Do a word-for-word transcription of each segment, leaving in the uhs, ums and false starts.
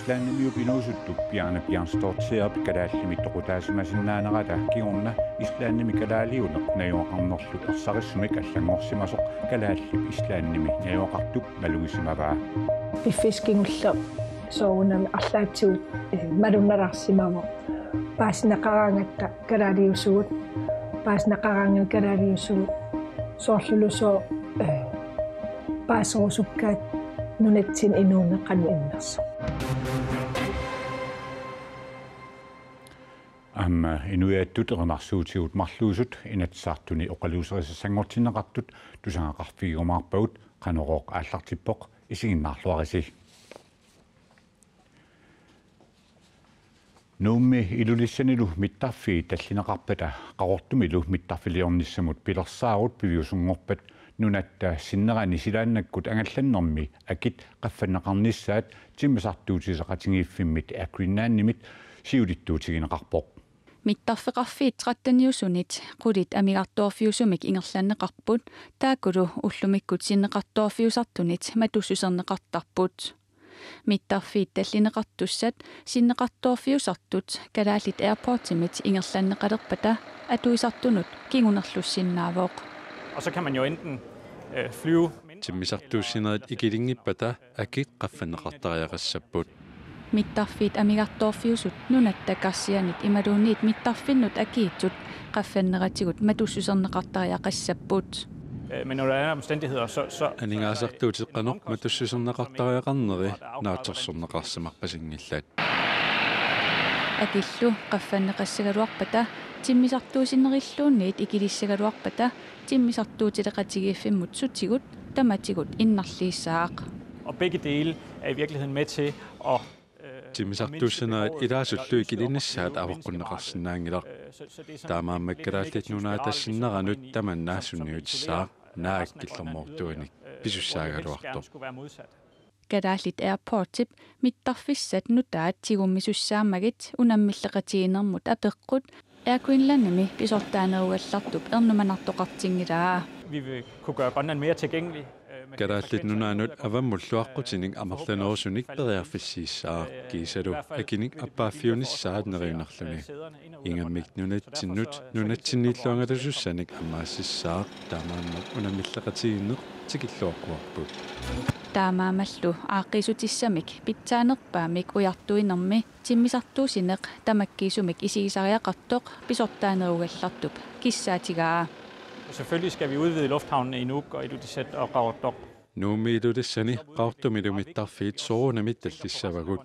Islandimiut inuusuttut Bjarne Bjarnstadterip kalaallimik toqutaasimasinnaanerata kingorna Islandimi kalaaliuneq najugaqarnerlu ersarissumik allanngorsimasoq Kalaallip Islandimi najugaqartup malugisimavaa. Piffissaq kingulleq soorunami arlaatigut, eh, malunnarsimavoq. Paasineqaraangatta kalaaliusugut, paasineqaraangatta kalaaliusugut, soorlulusooq, eh, paaserusukkaat nunatsinni inuuneq qanoq innersoq. Aamma inuiattut erinarsuutigut marluusut Inatsisartuni oqaluuserisassanngortinneqartut tusagaqarfigiumaarpagut, Qanorooq aallartippoq, isiginnaarluarisi. Nuummi Ilulissanilu mittarfiit tallineqarpata Qaqortumilu mittarfiliornissamut pilersaarut piviusunngorpat nunatta sinnerani silaannakkut angallannermi akit qaffanneqarnissaat timmisartuutileqatigiiffimmit Air Greenlandimit siulittuutigineqarpoq. Mittarfeqarfiit tretteniusunit qulit amigartoorfiusumik ingerlanneqarput, taakkulu ullumikkut sinneqartoorfiusartunit matussuserneqartarput. Mittarfiit tallineqartussat sinneqartoorfiusartut Kalaallit Airportsimit ingerlanneqalerpata atuisartunut kingunerlussinnaavoq. Og så kan man jo enten, øh, flyve mindre, timmisartuussinerit ikilinngippat akit qaffanneqartariaqassapput. Mittarfiit amigartoorfiusut nunatta karsianit imaluunniit mittarfinnut akiitsut qaffanneratigut matussuserneqartariaqassapput. Øh, men under alle omstændigheder, så, så, aningaasartuutit qanoq matussuserneqartariaqarneri naatsorsorneqarsimarpasinngillat. Akillu qaffanneqassagaluarpata timmisartuussinerilluunniit ikilissagaluarpata timmisartuutileqatigiiffimmut sutigut tamatigut innarliissaaq. Og begge dele er i virkeligheden med til at, øh, timmisartuussinerit ilaasullu ikilinnissaat avaqqunneqarsinnaanngilaq. Taamaammat Kalaallit Nunaata sinneranut tamanna sunniutissaaq, naak killormoortuinik pisussaagaluartoq. Kalaallit Airportip mittarfissat nutaat tigummisussaammagit unammilleqatigiinnermut apeqqut Air Greenlandimi pisortaanerugallartup ernumanartoqartinngilaa. Vi vil kunne gøre Grønland mere tilgængelig, øh, med Kalaallit Nunaannut avammullu aqqutinik amerlanerusunik periarfissiissaaq, kiisalu akinik appaaffiunissaat neriunarluni. Ingammik nunatsinnut nunatsinniilluangatasussanik ammaassissaaq, taamaammat unammilleqatigiinneq tikilluaqquarput. Taamaammallu aaqqiissutissamik pitsaanerpaamik ujartuinermi timmisartuussineq tamakkiisumik isigisariaqartoq pisortaanerugallartup kissaatigaa. Selvfølgelig skal vi udvide lufthavnene i Nuuk og Ilulissat og Qaqortoq. Nuummi Ilulissani Qaqortumilu mittarfiit soorunami tallissavagut.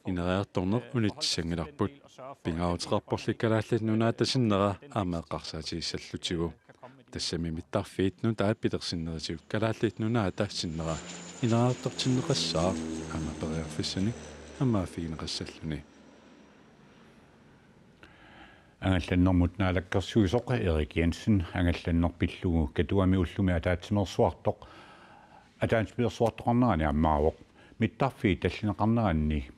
Ineriartorneq unitsissanngilarput. Pingaaruteqarporli Kalaallit Nunaata sinnera aamma eqqarsaatigissallutigu. Tassami mittarfiit nutaat pilersinnerisigut Kalaallit Nunaata sinnera ineriartortinneqassaaq aamma periarfissanik ammaaffigineqassalluni. Angallannermut naalakkersuisoq Erik Jensen angallanneq pillugu Katuami ullumi ataatsimeersuartoq, ataatsimeersuartoqarnerani ammaavoq. Mittarfiit tallineqarneranni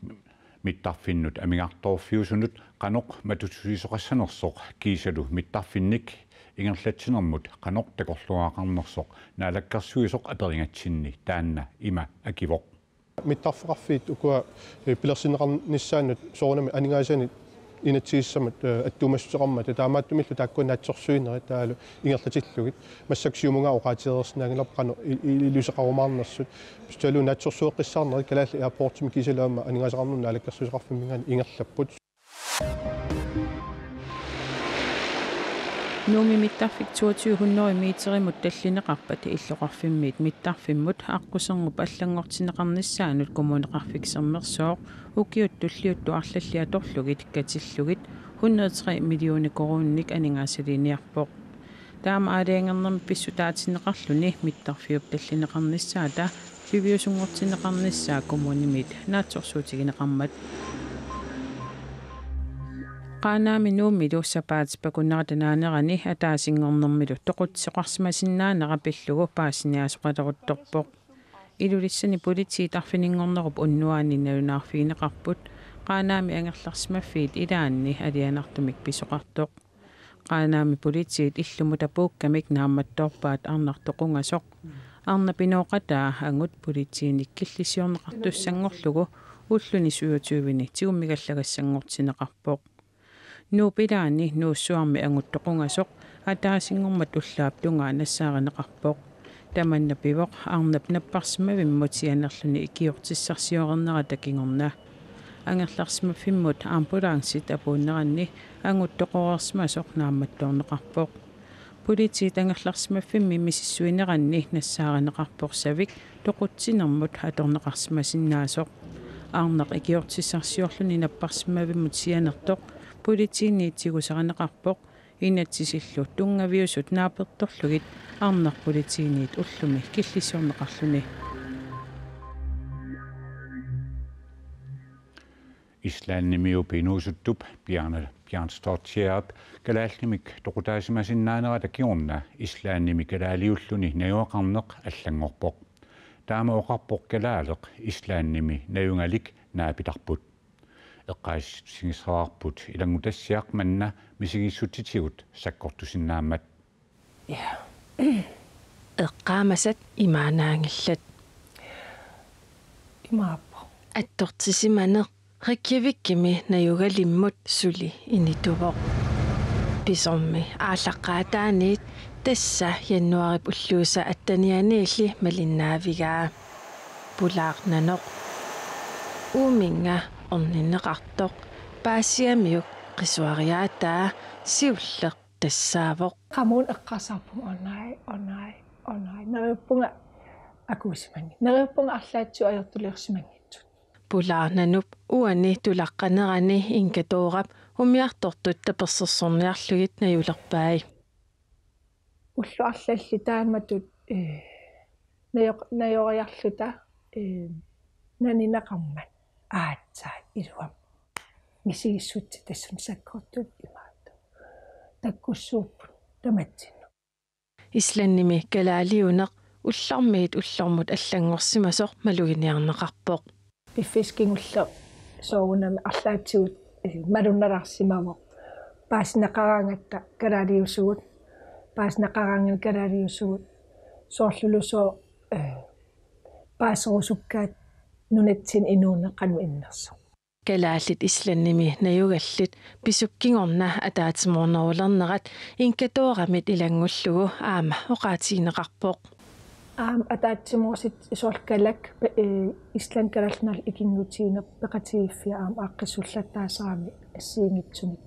mittarfinnut amigartoorfiusunut qanoq matussusisoqassanersoq kiisalu mittarfinnik ingerlatsinermut qanoq takorluugaqarnersoq naalakkersuisoq aperigatsinni taanna ima akivoq. Mittarfeqarfiit ukua, eh, pilersinneqarnissaannut soorunami aningaasanik inatsigissamut, eh, attuumassuteqarmata, taamaattumillu taakkua naatsorsuinerit taavalu ingerlatillugit. Massakkut Siumunngaanniit oqaatigereersinnaanngilarput qanoq i-, i-, iluseqarumaarnersut. Pissutalu naatsorsueqqissaarnerit Kalaallit Airportimi kiisalu aamma aningaasaqarnermut naalakkersuisoqarfimminngaanniit ingerlapput. Nuummi mittarfik toogtyve hundrede meterimut tallineqarpat illoqarfimmiit mittarfimmut aqqusernup allanngortinneqarnissaanut Kommuneqarfik Sermersooq ukiut tulliuttut arlallit atorlugit katillugit hundrede tre millioner koruuninik aningaasaliiniarpoq. Taama aalajangernermi pissutaatinneqarluni mittarfiup tallineqarnissaata piviusunngortinneqarnissaa kommunimit naatsorsuutigineqarmat. Qaanaami Nuummilu sapaatip akunnerata naanerani ataasinngornermilu toqutsisoqarsimasinnaanera pillugu paasiniaasoqaleruttorpoq. Ilulissani politiit arfininngornerup unnuaani nalunaarfigineqarput, Qaanaami angerlarsimaffiit ilaanni alianartumik pisoqartoq. Qaanaami politiit illumut apuukkamik naammattoorpaat arnaq toqungasoq. Arnap inooqataa angut politiinik killisiorneqartussanngorlugu Ulluni syvogtyveni tigummigallagassanngortinneqarpoq. Nuup ilaani Nuussuarmi anguttoqungasoq ataasinngormat ullaap tungaa nassaarineqarpoq. Tamanna pivoq arnap napparsimmavimmut sianerluni ikiortissarsioreernerata kingorna. Angerlarsimaffimmut ambulancit apuunneranni anguttoqareersimasoq naammattoorneqarpoq. Politiit angerlarsimaffimmi misissuineranni nassaarineqarpoq savik toqutsinermut atorneqarsimasinnaasoq. Arnaq ikiortissarsiorluni napparsimmavimmut sianertoq politiinit tigusarineqarpoq, inatsisillu tunngaviusut naapertorlugit arnaq politiinit ullumi killissiorneqarluni. Islandimiup inuusuttup Bjarne Bjarnadottirip kalaallimik toqutaasimasinnaanerata kingorna Islandimi kalaaliulluni najugaqarneq allanngorpoq. Taama oqarpoq kalaaleq Islandimi najugalik naapitarput. Eqqaasitsissutigissavarput ilanngutassiaq manna misigissutsitigut sakkortusinnaammat. Ja. Eqqaamasat imaannaanngillat. Imaappoq. Attortisimaneq Reykjavikimi najugalimmut suli inituvoq. Pisormi aallaqqaataaniit tassa januaarip ulluisa attenianiilli malinnaavigaa. Pulaarnanoq. Uuminnga orninneqartoq. Paasiamiuk qisuariaataa siulleq tassaavoq. Qamuuna eqqarsarpunga: "Oh nej, oh nej, oh nej." Neriuppunga akuusimanngitsoq. Neriuppunga arlaatsigut ajortuliorsimanngitsut. Pulaarnanup uani tulaqqanerani Inkadoorap umiartortut tapersersorniarlugit najulerpai. Ullut arlallit taamatut, eh, najoq-, najoriarluta, eh, nanineqarmat aatsaat iluamik misigissutsit tassani sakkortut imaattoq takkussuupput tamatsinnut. Islandimi kalaaliuneq ullormiit ullormut allanngorsimasoq maluginiarneqarpoq. Piffissaq kingulleq soorunami arlaatsigut, eh, malunnarsimavoq. Paasineqaraangatta kalaaliusugut, paasineqaraangatta kalaaliusugut, soorlulusooq, eh, paaserusukkaat nunatsinni inuuneq qanoq innersoq. Kalaallit Islandimi najugallit pisup kingorna ataatsimoornerulernerat Inkadooramit ilanngullugu aamma oqaatigineqarpoq. Aamma ataatsimoortut soorlu Kalak, pe-, eh, Island Kalaallit Nunaat ikinngutigineq peqatigiiffia aamma aaqqissuullattaasarami assigiinngitsumik.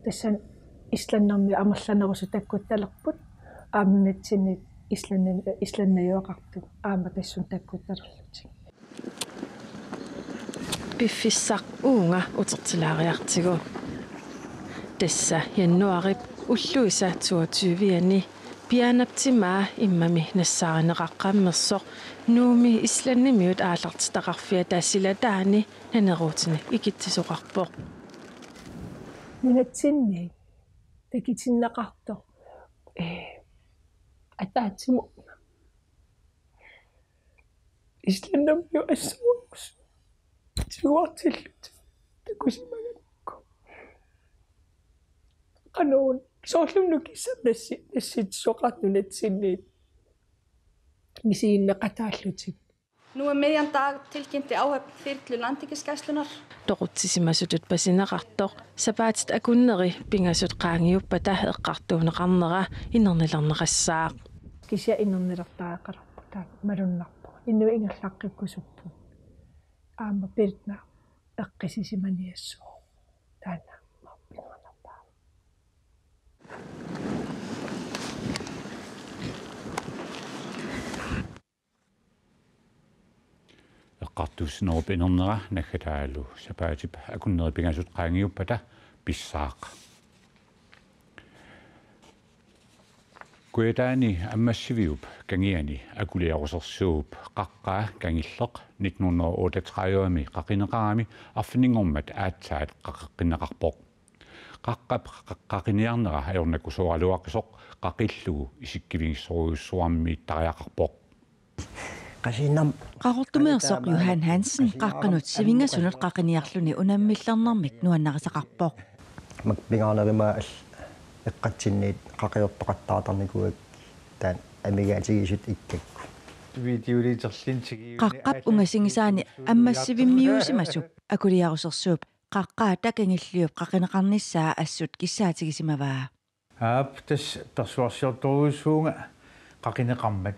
Tassani islandimiut amerlanerusut takkuttalerput, aamma nunatsinni Islandin-, Islandimiut najugaqartut aamma tassunga takkuttalerlutik. Piffissaq uunga utertilaariartigu. Tassa januaarip ulluisa toogtyve-ani Bjarnap timaa immami nassaarineqaqqammersoq Nuummi Islandimiut aallartitaqarfiata silataani naneruutinik ikitsisoqarpoq. Nunatsinni takutinneqartoq, eh, ataatsimoorneq. Islandimiut assorujussuaq tiguartillutik takusimagamikku. Qanoq soorlu nukissami nassi-, nassitsisoqartut nunatsinni misiginneqataallutik. Nú um miðjan dag tilkynnti áhöfn þyrlu Landhelgisgæslunnar. Toqutsisimasutut pasineqartoq sapaatit akunneri pingasut qaangiuppata eqqartuunneqarnera inernilerneqassaaq. Kisianni inernilertariaqalerpoq, taanna malunnarpoq. Inuit ingerlaqqikkusuppunga. Aamma Birna eqqissisimaniassuuvoq. Taanna mappinganarpaa. Eqqartuussinerup inernera naggataalu sapaatip akunneri pingasut qaangiuppata pissaaq. Kujataani Ammassiviup kangiani akuliarusersuup qaqqaa Kangilleq nitten hundrede og otteogtredive-mi qaqineqarami arfininngormat aatsaat qaqeqqinneqarpoq. Qaqqap qa-, qaqiniarnera ajornakusooraluaqisoq qaqillugu isikkivigissorujussuarmiittariaqarpoq. Qasiinnam-, Qaqortumeersoq Johan Hansen qaqqanut sivingasunut qaqiniarluni unammillernermik nuannarisaqarpoq. Makku pingaarnerima al-, eqqatsinniit qaqiortoqattaartarnikuuakka taanna amigaatigisut ikkakku. Videoliiterlin tigiuni Qaqqap aatsaat ungasigisaani ammassivimmiuusimasup akuliarusersuup Qaqqaata Kangilliup qaqineqarnissaa assut kissaatigisimavaa. Aap, tassa persuarsiortorujussuuvunga qaqineqarmat.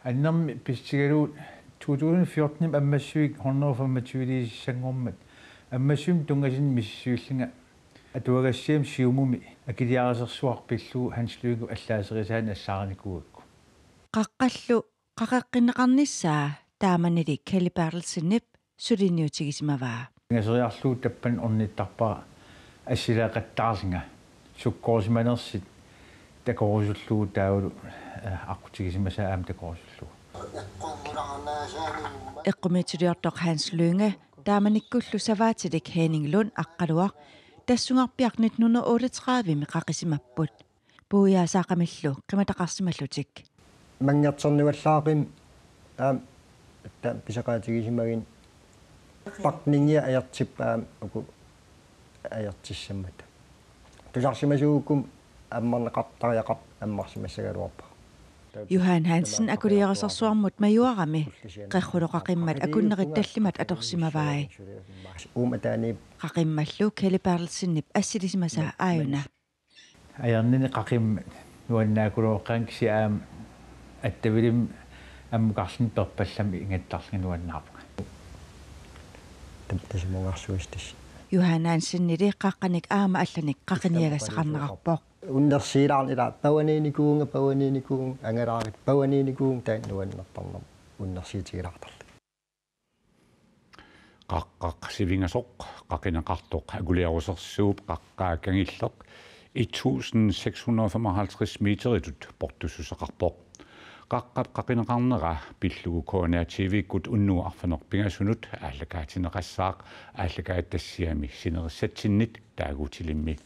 Annermik pissutigalugu to tusind fjorten ammassivik hundrede og femogtyve-liisissanngormat. Ammassivimmi tunngasunik misissuillunga atuagassiami Siumumi akiliarisersuaq pillugu Hans Lynge allaaserisaani assaarinikuugakku. Qaqqallu qaqeqqinneqarnissaa taamanili Kelly Berthelsenip suliniutigisimavaa. Ingaseriarlugu tappavani ornittarpara assilaaqattaarlunga sukkorsimanersut takorusullugu taavalu, eh, aqqutigisimasaa aamma takorusullugu. Eqqumiitsuliortoq Hans Lynge taamanikkullu savaatilik Henning Lund Aqqaluaq tassungarpiaq nitten hundrede otteogtredive-mi qaqisimapput. Puiaasaaqqamillu qimataqarsimallutik. Manngerternuallaaqim aam ta pisaqaatigisimaginnarpoq pakningia ajortippaam uku ajortissammata. Tusarsimasuugukkumi ammarneqartariaqarpoq ammarsimassagaluarpara. Johan Hansen akuliarusersuarmut majuarami qerruloqaqimmat akunnerit tallimat atorsimavai. Uuma taani Qaqimmallu Kelly Berthelsenip assilisimasaa aajuna. Ajornani qaqimmat nuannaakuluoqqaanga kisianni aamma attavilimmi ammukarluni perpallammi ingattarlunga nuannaarpunga. Tam tasimungarsuistis. Johan Hansenili qaqqanik aamma allanik qaqiniagassaqarnerarpoq. Unnersiilaarnila pavaniinikuuvunga, pavaniinikuuvunga, angalaarit pavaniinikuuvunga, taanna nuannertarnermut unnersiitigilaartarluni. Qaqqaq sivingasoq qaqineqartoq akuliarusersuup Qaqqaa Kangilleq et tusind seks hundrede og femoghalvtreds meteritut portussuseqarpoq. Qaqqap qaqineqarnera pillugu K N R T V-kkut unnugu arfineq-pingasunut aallakaatinneqassaaq aallakaatitassiami sinerissatsinnit taaguutilimmi.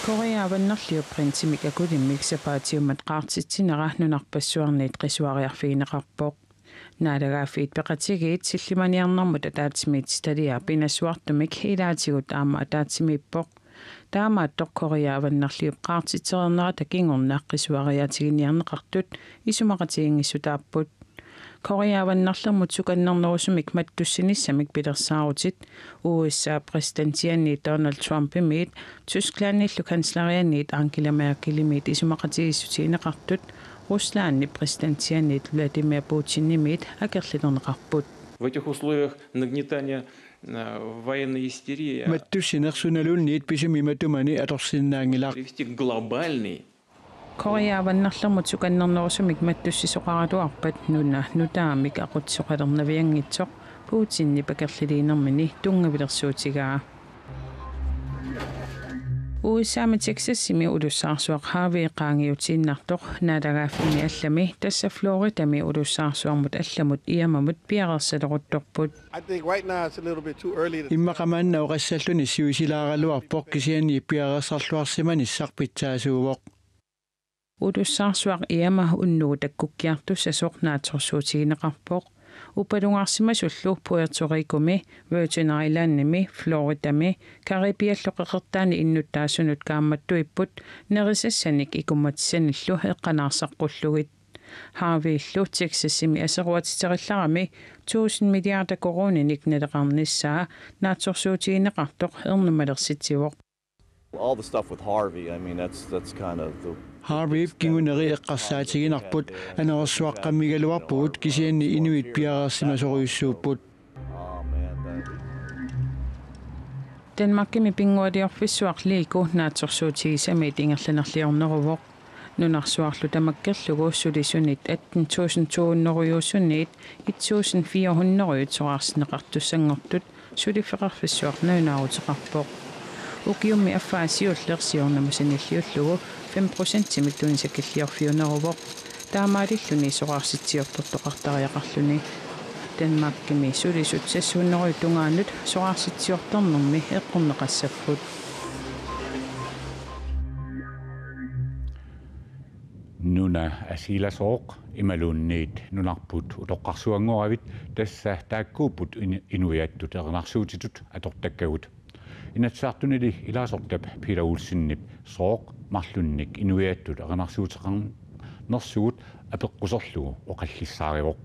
Korea Avannerliup prinsimik akulimmik sapaatiummat qaartitsinera nunarpassuarniit qisuariarfigineqarpoq. Naalagaaffiit Peqatigiit sillimaniarnermut ataatsimiititaliaa pinasuartumik ilaatigut aamma ataatsimiippoq. Taamaattoq Korea Avannerliup qaartitsereernerata kingorna qisuariaatiginiarneqartut isumaqatigiinngissutaapput. Korea Avannerlermut sukannernerusumik mattussinissamik pilersaarutit U S A præsidentianniit Donald Trumpimiit, Tysklandillu kanslerianniit Angela Merkelimiit isumaqatigiissutigineqartut, Ruslandip præsidentianniit Vladimir Putinimiit akerlilerneqarput. В этих условиях нагнетания, э, военной истерии, а, Mattussinersunaluunniit pisumi matumani atorsinnaanngilaq. Привести к глобальной Korea Avannerlermut sukannernerusumik mattussisoqaraluarpat nuna nutaamik aqutsisoqalernavianngitsoq Putinip akerliliinermini tunngavilersuutigaa. U S A-mi Texasimi ulussaarsuaq Harvey qaangiutiinnartoq naalagaaffimmi allami, tassa Floridami ulussaarsuarmut allamut Irmamut piareersaleruttorput. I think right now it's a little bit too early to Immaqa maanna oqassalluni siusilaaraluarpoq kisianni piareersarluarsimanissaq pitsaasuuvoq. Ulussaarsuaq Irma unnugu takkukkiartussasoq naatsorsuutigineqarpoq. Upalungaarsimasullu Puerto Ricomi, Virgin Islandimi, Floridami, Caribiallu qeqertaani innuttaasunut kaammattuipput nerisassanik ikummatissanillu eqqanaarsaqqullugit. Harveyllu Texasimi aseruatiterillarami tusind milliarder koruuninik naleqarnissaa naatsorsuutigineqartoq ernumalersitsivoq. All the stuff with Harvey, I mean, that's, that's kind of the Harveyp kinguneri eqqarsaatiginarput, anorersuaqqammigaluarpugut kisianni inuit piareersimasorujussuupput. Oh, man, that Danmarkimi pinngualiorfissuaq Lego naatsorsuutigisamiit ingerlanerliorneruvoq. Nunarsuarlu tamakkerlugu sulisunit atten tusind to hundrede-juusunniit et tusind fire hundrede soraarsinneqartussanngortut suliffeqarfissuaq nalunaaruteqarpoq. Ukiummi affaa siulleq siornama sanilliullugu fem procentimik tunisakilliorfiuneruvoq. Taamaalilluni soraarsitsiortortoqartariaqarluni. Danmarkimi sulisut seks hundrede tungaanut soraarsitsiortarnermi eqqorneqassapput. Nuna asiilasooq imaluunniit nunarput utoqqarsuanngoravit, tassa taakkuupput in-, inuiattut erinarsuutitut atortakkagut. Inatsisartunili ilaasortap Peter Olsenip sooq marlunnik inuiattut erinarsuuteqarnersugut apeqquserlugu oqallissaarivoq.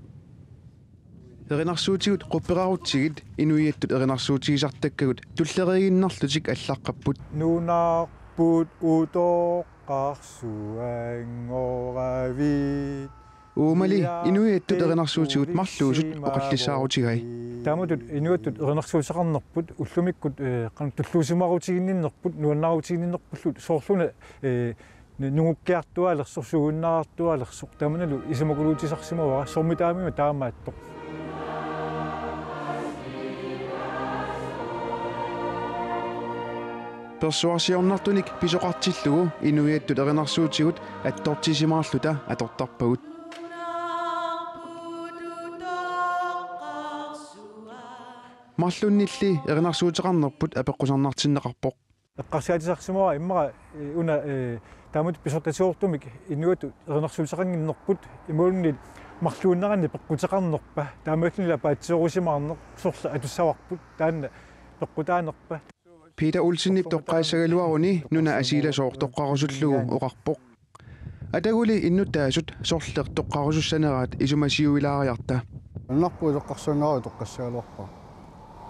Erinarsuutigut qupperarutsigit inuiattut erinarsuutigisartakkagut tulleriiginnarlutik allaqqapput. Nunarput utoqqarsuanngoravit. Uumali inuiattut erinarsuutigut marluusut oqallissaarutigai. Taamatut inuiattut erinarsuuteqarnerput ullumikkut, eh, qanoq tulluusimaarutiginninnerput, nuannaarutiginninnerpullu soorluna, eh, nu-, nungukkiartuaalersoq, suuginnartuaalersoq, tamannalu isumaguluutisarsimavara, soormi taamami taamaattoq. Persuarsiornartunik pisoqartillugu inuiattut erinarsuutigut attortisimaarluta atortarpagut. Marlunnilli erinarsuuteqarnerput apeqqusernartinneqarpoq. Eqqarsaatissarsimavara immaqa, eh, una, eh, taamatut pisortatigoortumik inuiattut erinarsuuteqannginnerput imaluunniit marluinnarannik peqquteqarnerpa, taamaalilluni paatsisorusimaarneq sorleq atussavarput, taanna peqqutaanerpa. Peter Olsenip toqqagassagaluaruni nuna Asiilasooq toqqarusullugu oqarpoq. Ataguli innuttaasut sorleq toqqarusussaneraat isumasiuilaariarta. Nunarput utoqqarsuanngoravit toqqagassagaluarpara.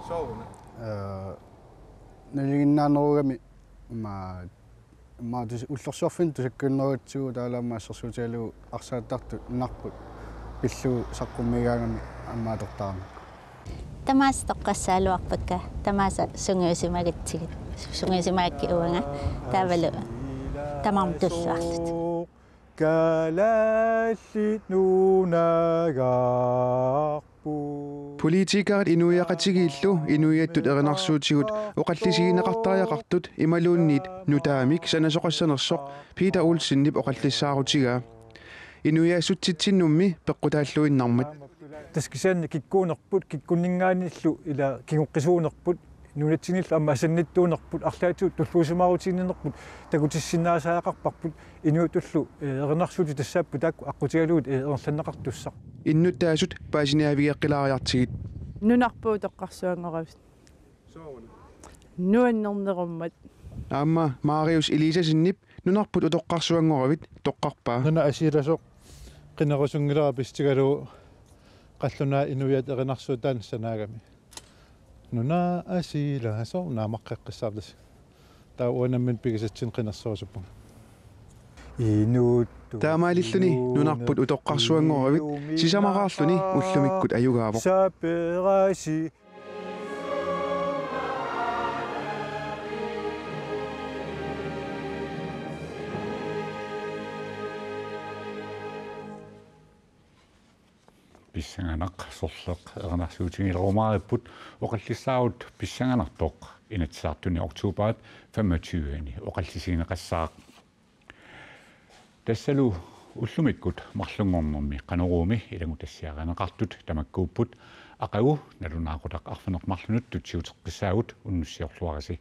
Sooruna? Eh, nalinginnaanerugami ma, ma tus-, ullorsiorfinnut tusakkuunnerugatsigu taavalu aamma assersuutigalugu arsaattartut nunarput pillugu saqqummiigaangami aamma atortaramikku. Tamaasa toqqagassagaluarpakka, tamaasa sungiusimagatsigit, sungiusimagakkit uanga, taavalu tamarmik tulluarlutik. Kalaallit Nunagarput. Politikerit inuiaqatigiillu inuiattut erinarsuutigut oqallisigineqartariaqartut imaluunniit nutaamik sanasoqassanersoq Peter Olsenip oqallissaarutigaa. Inuiaassutsitsinnummi peqqutaalluinnarmat. Tassa kisianni kikkuunerput, kikkunninngaanniillu ila kingoqqisuunerput, nunatsinniillu aamma asannittuunerput, arlaatigut tulluusimaarutiginninnerput, takutissinnaasaajaqarparput, inuiattullu, eh, erinarsuutit tassaapput taakku aqqutigalugit, eh, ingerlanneqartussaq. Innuttaasut paasiniaavigeqqilaariartigit. Nunarput utoqqarsuanngoravit. Nuannernerummat. Aamma Marius Elisassenip nunarput utoqqarsuanngoravit toqqarpaa. Nuna Asiilasooq qinerusunngilara pissutigalugu qallunaat inuiattut erinarsuutit taanna sanaagami. Nuna Asiilasooq naammaqqeqqissaartasi. Taava uanga nammineq pigisatsinni qinersisoqarpunga. Inuttut. Taamaalilluni nunarput utoqqarsuanngoravit sisamaraarluni ullumikkut ajugaavoq. Saperasi. Pissanganaq sorleq erinarsuutigilerumaaripput, oqallissaarut pissanganartoq Inatsisartuni oktoberip femogtyve-ani oqallisigineqassaaq. Tassalu ullumikkut marlunngornermi Qanoruumi ilanngutassiarineqartut tamakkuupput, aqagu nalunaaqutaq arfineq-marlunut tutsiuteqqissaagut, unnussiorluarisi.